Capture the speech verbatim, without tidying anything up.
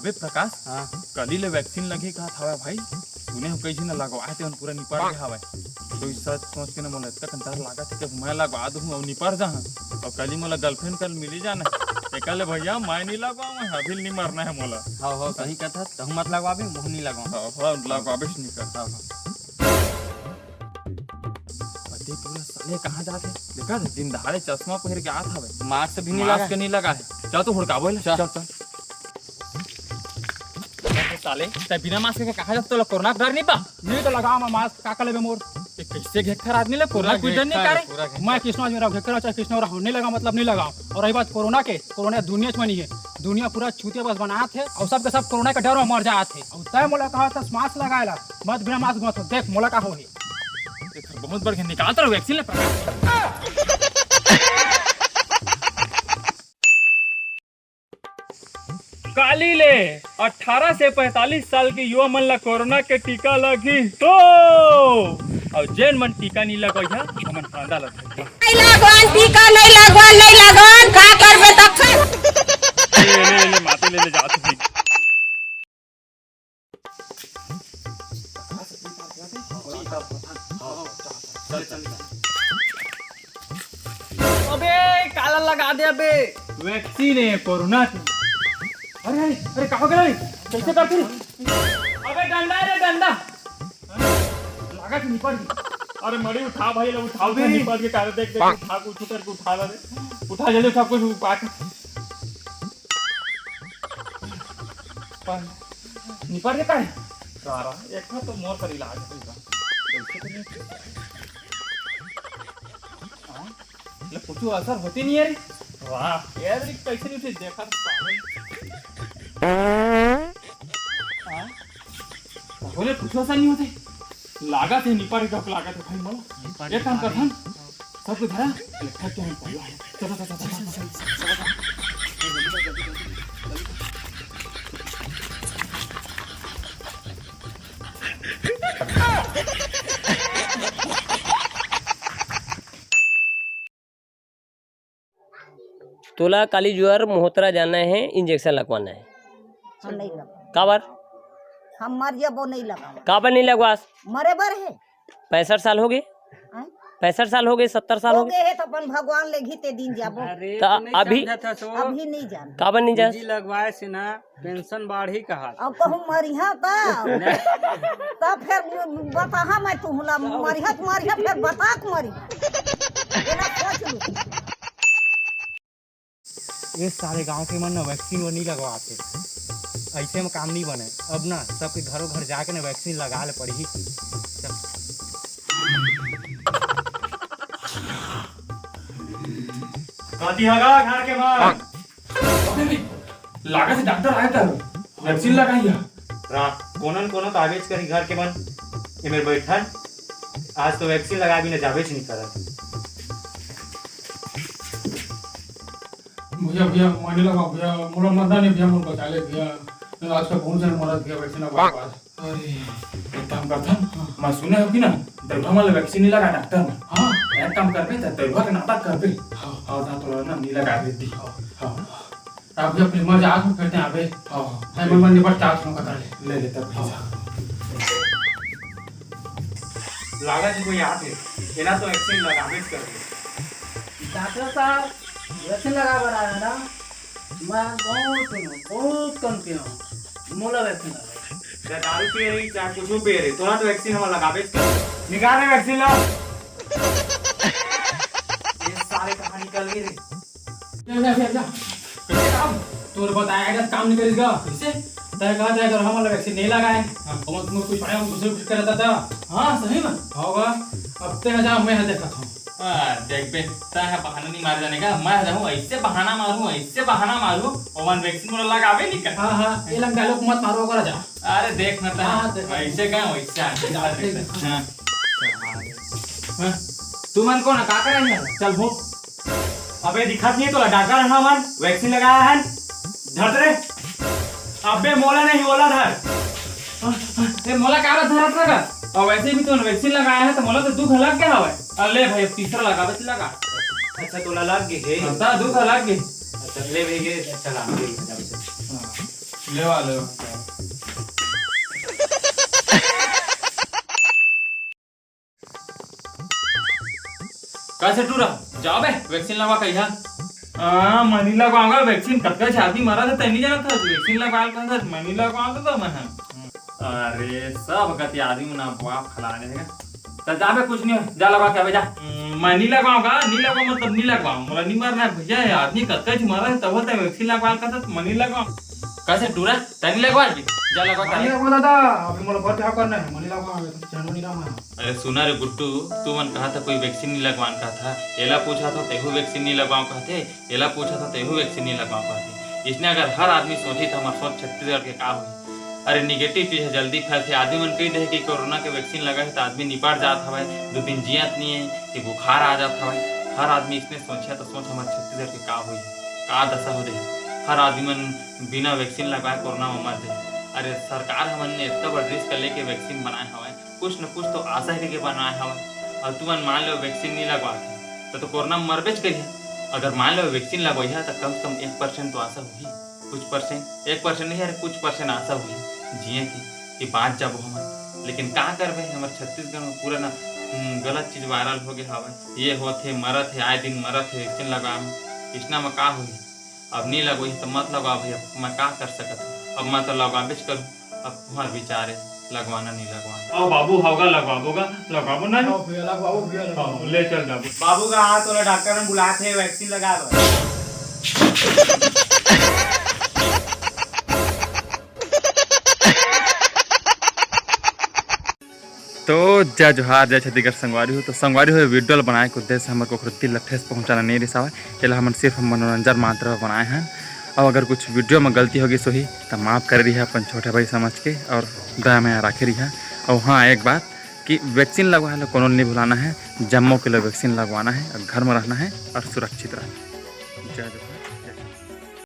बे प्रकाश, हाँ। कली ले वैक्सीन लगे का हवय भाई? सुने हो कई झन लगवाए ते पूरा निपर गे हवय। तो इस सोच सोच के ना मोला इतना डर लागत हे कि मैं लगवा दूँ अउ निपर जाहूँ। अउ कली मोला गर्लफ्रेंड कल मिली जाना। एकर ले भैया मैं नहीं लगवाऊँ, अभी नहीं मरना है मोला। हाँ, हाँ, सही कहत हस, तहूँ मत लगवाबे, महूँ नहीं लगवाऊँ। हाँ, हाँ, लगवाबे नहीं कर। हाँ, हाँ। अरे पूरा साले कहाँ जात हे? देखा दिन दहाड़े चश्मा पहिर के आत हवे। मास्क भी नहीं मास्क लगा। नहीं लगा है। चल तो हुड़काबो ले। चल। चल, चल। साले, तै बिना मास्क के कहाँ जात? तोला कोरोना के डर नहीं बा? नहीं तो लगाओ मैं मास्क, का कर लेबे मोर? ये कैसे घेक्खर आदमी ले कोरोना पूरा कोई डर नहीं घेक्खर, करे? पूरा घेक्खर। मैं किसनो आदमी रहूँ, घेक्खर चाहे किसनो रहूँ, नहीं लगाओ मतलब नहीं लगाओ। और रही बात कोरोना के, कोरोना दुनिया में नहीं है, दुनिया पूरा चूतिया बस बनात हे और सबके सब कोरोना के डर में मर जात हे। और तै मोला कहा था मास्क लगाए ला, मत बिना मास्क मत हो, देख मोला का होही। एकर बहुत बढ़िया निकाल तर वैक्सीन ले प्रकाश। काली ले अठारह से पैंतालीस साल के युवा मन ला कोरोना के टीका लगही तो, अउ जेन मन टीका नहीं लगवाइहा, ओमन कांदा ला धरही। नहीं लगवान, टीका नहीं लगवान, नहीं लगवान, का करबे तब से? ले, ले, ले, माते ले, ले, जात हूँ। अबे, काला लगा दे अबे। वैक्सीन है कोरोना की। अरे, अरे, अरे, का हो गया रे? कैसे करती? अबे, डंडा रे, डंडा। लागत निपट गई। अरे, मड़ी उठा भाई, ले उठाओ, अबे। निपट के काले देख, देख, उठा, कुछ करके उठा ला रे। उठा, जल्दी उठा, कुछ उपाय। निपट के काहे? सारा, एक तो मोर कर इलाज है, कैसे करें? हाँ? ले, कुछ असर होते नहीं है रे। वाह, यार, रे, कैसे नहीं उठे? देखा तो पागल। हाँ? बोले, कुछ असर नहीं होते। लागत है, निपट के लागत है भाई, मोला। एक काम कर, हम सबको धरा, ले, थक के हम पगला है। चल, चल, चल, चल, चल, चल। तोला काली जुआर मोहतरा जाना है, इंजेक्शन लगवाना है। हम नहीं लगाओ। काबर? हम मर जाबो, नहीं लगाओ। काबर नहीं लगवास? मरे बर है। पैंसठ साल हो गए। हैं? पैंसठ साल हो गए, सत्तर साल हो हो गए। गए है तो अपन भगवान ले घीते दिन जाबो। अरे, तो तो नहीं अभी समझत हस वो। अभी नहीं जान। काबर नहीं जास? पूंजी लगवाए से ना पेंशन बाढ़ही कहा। अब कहूँ मरिहा त? तब फिर बताहा मैं तुहला, मरिहा त मरिहा, फिर बता के मरिहा। एला सोच लू। ये सारे गांव के मन ना वैक्सीन वो नहीं लगवाते, ऐसे में काम नहीं बने। अब ना सबके घरों घर जाके ना वैक्सीन लगा ले पड़ी। चल। कति हगा घर के मन? अबे, अबे, लागत है डॉक्टर आए त वैक्सीन लगाई है। रा, कोनन कोनो कागज करी घर के मन, एमेर बैठन, आज तो वैक्सीन लगा बिना जाबेच नहीं करत। भैया, भैया, माने लगा भैया, मोला मरना नहीं भैया, मोला बचा ले भैया, नहीं आज का बहुत जन मरत भैया वैक्सीन लगवा के बाद। अरे, एक काम करथन, हाँ। मैं सुने हो कि ना, दरुहा मन ल वैक्सीन नहीं लगा डॉक्टर मन। हाँ। एक काम करबे, त दरुहा के नाटक करबे। हाँ। और ना तो ना नहीं लगा देती। हाँ। हाँ। अब जब फिर मर जात हूँ, फिर ते आबे। हाँ। है मन मन निपट जात हूँ, कर ले। ले ले तब हाँ। लागत है कोई आत है, ये ना तो वैक्सीन लगाबे करबे। डॉक्टर साहब, वैक्सीन लगा बर आया ना? मैं बहुत पीऊँ, बहुत कम पीऊँ। मोला वैक्सीन लगा। चाहे दारू पिए रही, चाहे कुछ पिए रही, तोला तो वैक्सीन हम लगाबे कर। निकाल रे वैक्सीन ला। ये सारे कहाँ निकल गए रे? जा, जा, जा, जा। कैसे काम? तोर बताया गया काम नहीं करेगा। कैसे? तय कहा जाए तो हम वाला वैक्सीन नहीं लगाए। हाँ। और तुम कोई पाया, हम दूसरे कुछ कर रहा था। हाँ, सही में। होगा। अब ते जा, मैं देखा था। हाँ, देख बे, तै ह बहाना नहीं मार जाने का, मैं रहूँ, ऐसे बहाना मारूँ, ऐसे बहाना मारूँ, ओमन वैक्सीन मोला लगाबे नहीं कर। हाँ, हाँ, ये लंग डायलॉग मत मारो, ओकरा जा। अरे देख ना, तै हाँ, हाँ, देख। ऐसे कहे, वैसे आके जा, जा, देख, देख। हाँ। हाँ। तू मन कौन है, का करे है? चल भोग। अबे दिखत नहीं है तोला, डॉक्टर है ना मन, वैक्सीन लगाया है, धर दे रे। अबे मोला नहीं, ओला धर। ए, मोला काबर धरत रहा? और वैसे भी तूने वैक्सीन लगाया है, तो मोला तो दुख लग गया हवे। अरे ले भाई, अब तीसरा लगा, बस लगा। अच्छा, तोला लग गए हे? हाँ, ता दुख लग गए। अच्छा, ले भाई, ये चला, ले, ले, ले। हाँ। लेवा, लेवा। का से टूरा, जाबे वैक्सीन लगवा कहिया? हाँ, मनी लगवाऊंगा वैक्सीन। कतका झे आदमी मरा था, तैं नहीं जानत था? वैक्सीन लगवा था सर, मनी लगवा था, तो मैं। अरे, सब गति आदमी मन अफवाह फैला रहे हैं। तो जाबे, कुछ नहीं हो, जा लगवा के आबे, जा। हम्म, मैं नहीं लगवाऊंगा, नहीं लगवाऊं, मतलब नहीं लगवाऊं, मोला नहीं मरना है भैया। ये आदमी कतका झे मरा है, तब तैं वैक्सीन लगवा का था, तो मैं नहीं लगवाऊं। कैसे टूरा, तैं नहीं लगवा जी? जा लगवा के मनी आबे। लगवा दादा, अभी मोला बर बिहाव करना है, मनी लगवा, अभी तो चैन नहीं रहा। अरे सुना रे गुड्डू, तू मन कहा था कोई वैक्सीन नहीं लगवान कहा था, एला पूछा था तेहू वैक्सीन नहीं लगवाओ कहते, एला पूछा था तेहू वैक्सीन नहीं लगवाओ कहते। इसने अगर हर आदमी सोची था हमार सोच छत्तीसगढ़ के का हुई। अरे निगेटिव चीज है, जल्दी फैलथे। आदमी मन कही दे कि कोरोना के वैक्सीन लगा है तो आदमी निपट जात हवय, दो दिन जियत नहीं है कि बुखार आ जात हवय। हर आदमी इसने सोचे तो सोच हमार छत्तीसगढ़ के का हुई, का दशा हो जाए। हर आदमी मन बिना वैक्सीन लगाए कोरोना में मर जाए। अरे सरकार हमन ने इतना बड़ा रिस्क लेके वैक्सीन बनाए हवय, कुछ न कुछ तो आशा करके बनाए हवय। और तुमन मान लो वैक्सीन नहीं लगवाते तो, तो कोरोना में मरबेच करिए। अगर मान लो वैक्सीन लगवाइया तो कम से कम एक परसेंट तो आशा होही, कुछ परसेंट, एक परसेंट नहीं, अरे कुछ परसेंट आशा होही जिए की, कि बाँच जाबो हमन। लेकिन का करबे, हमर छत्तीसगढ़ में पूरा ना, हम्म, गलत चीज वायरल हो गया हवय। ये होत हे, मरत हे, आए दिन मरत हे वैक्सीन लगवा में, इसना में का होही? अब नहीं लगवाही तो मत लगवा भैया, मैं का कर सकत हूँ, अब मैं तो लगवाबेच करूँ। अब तुम्हार विचार है, लगवाना नहीं लगवाना। आओ बाबू, होगा लगवाबो गा, लगवाबो ना? आओ भैया, लगवाबो भैया, लगवाबो। हाँ, ले चल जाबो। बाबू का हाथ वाला डॉक्टर ने बुलाते हैं, वैक्सीन लगा दो। तो जय जोहार, जय छत्तीसगढ़ संगवारी हो। तो संगवारी हो, ये वीडियो ल बनाए के उद्देश्य हमर कोखरो दिल ल ठेस पहुँचाना नहीं रिसावय, एला हमन सिर्फ मनोरंजन मात्र बर बनाए हन। और अगर कुछ वीडियो में गलती होगी सोही तो माफ कर रिहा अपन छोटे भाई समझ के, और दया मया राखे रिहा। और हाँ, एक बात कि वैक्सीन लगवाए ला कोनो नहीं भुलाना है, जम्मो के लिए वैक्सीन लगवाना है और घर में रहना है और सुरक्षित रहना है। जय जोहार।